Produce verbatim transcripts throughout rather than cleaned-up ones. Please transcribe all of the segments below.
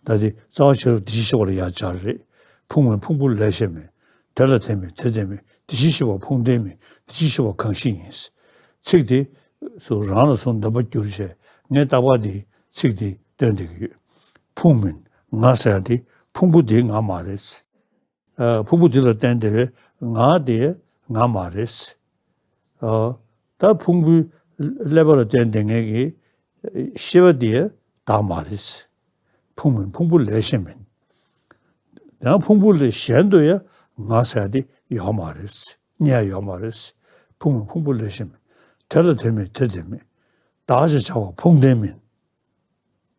ད་དེ་རྩ་བ་ཤེས་རབ་དེ་བཞིན་གཤེགས་པ་ལ་ཡང་སྦྱར་རེད། ཕུང་མིན་ཕུང་པོ་ལས་གཞན་མིན། དེ་ལ་དེ་མེད་དེ་དེ་མེད། དེ་བཞིན་གཤེགས་པ་ཕུང་ལྡན་མིན། དེ་བཞིན་གཤེགས་པ་གང་ཞིག་ཡིན། ཚིག་དེ་སུ་རང་ལ་སུ་འདོད་པ་བསྒྱུར་བྱས་ངས་རྟག་པར་དེ་ཚིག་དེ་སྟོན་བསྡད་ཀྱི་ཡོད། ཕུང་མིན། ང་ཟེར་ཡ་དེ་ཕུང་པོ་དེ་ང་མ་རེད། ཨ། ཕུང་པོ་འདི་ལ་བརྟེན་ཏེ་རེད། ང་དེ་ང་མ་རེད། ཨ། ད་ཕུང་པོའི་ཀླད་པ་ལ་བརྟེན་ཏེ་ངེད་ཀྱི་ཤེས་པ་དེ་བདག་མ་རེད། ཕུང་མིན་ཕུང་པོ་ལས་གཞན་མིན། ཡང་ཕུང་པོ་ལས་གཞན་དུ་ཡང་ང་ཟེར་ཡ་དེ་ཡོད་མ་རེད། རྙེད་ཡ་ཡོད་མ་རེད། ཕུང་མིན་ཕུང་པོ་ལས་གཞན་མིན། དེ་ལ་དེ་མེད་དེ་དེ་མེད། བདག་ཅེས་བྱ་བ་ཕུང་ལྡན་མིན།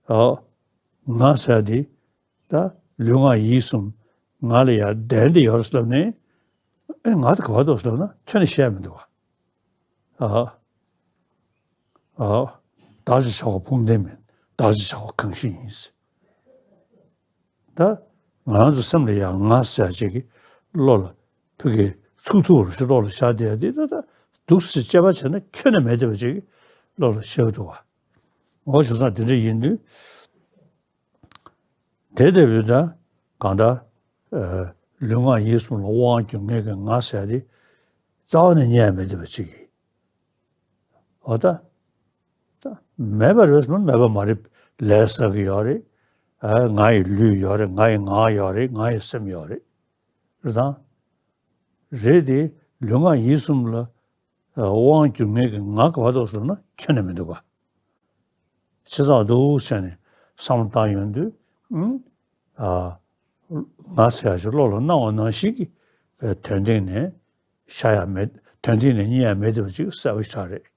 ཨ། ང་ཟེར་ཡ་དེ། ད་ལུས་ངག་ཡིད་གསུམ་ང་ལ་ཡང་ལྡན་ཏེ་ཡོད་རེད་ལབ་ནས། ཨེ། ང་དེ་ག་པར་འདུག་ལབ་ན་ཁྱོན་ནས་བཤད་མི་འདུག་བ། ཨ། ཨ། བདག་ཅེས་བྱ་བ་ཕུང་ལྡན་མིན། བདག་ཅེས་བྱ་བ་གང་ཞིག་ཡིན། ད་ང་རང་ཚོ་སེམས་ལ་ཡང་ང་ཟེར་ཅིག་གི་བློ་ལ་ཕ་གི་ཚུགས་ཐུབ་པ་ཞིག་བློ་ལ་ཤར་བསྡད་ཡ་དེ་ད་ད་འདུག་སེ་དཔྱད་པ་བྱས་ན་ཁྱོན་ནས་མེད་བསྡད་པ་ཅིག་གི་བློ་ལ་ཤར་འདུག་བ། འོ་བྱས་ཙང་དེ་འདྲ་ཡིན་དུས། དེ་ལྟ་བུའི་ད་གང་ལྟར། ཨ། ལུས་ངག་ཡིད་གསུམ་ལ་དབང་བསྒྱུར་མཁན་གྱི་ང་ཟེར་ཡ་དེ་རྩ་བ་ནས་རྙེད་ཡ་མེད་བསྡད་པ་ཅིག་གི། འོ་ད། ད་མེད་པ་རེད་ཟེར་ན་མེད་པ་མ་རེད། ལས་བསགས་ཀྱི་ཡོད་རེད། ཨ། ང་ཡི་ལུས་ཡོད་རེད། ང་ཡི་ངག་ཡོད་རེད། ང་ཡི་སེམས་ཡོད་རེད། རེད་དང་། རེད་དེ་ལུས་ངག་ཡིད་གསུམ་ལ་དབང་བསྒྱུར་མཁན་གྱི་ང་ག་པར་འདུག་ཟེར་ན་ཁྱོན་ནས་མི་འདུག་ག། ཆེ་ཙག་འདུག་བྱས་ནས་བསམ་བློ་བཏང་ཡོང་དུས། ཨུམ། ཨ། ང་ཟེར་ཡ་ཞིག་བློ་ལ་སྣང་བ་ནང་བཞིན་གྱི་དོན་སྟེང་ནས་ཤར་ཡ་མེད། དོན་སྟེང་ནས་རྙེད་ཡ་མེད་བསྡད་པ་ཅིག་གསལ་པོ་ཞིག་རེད།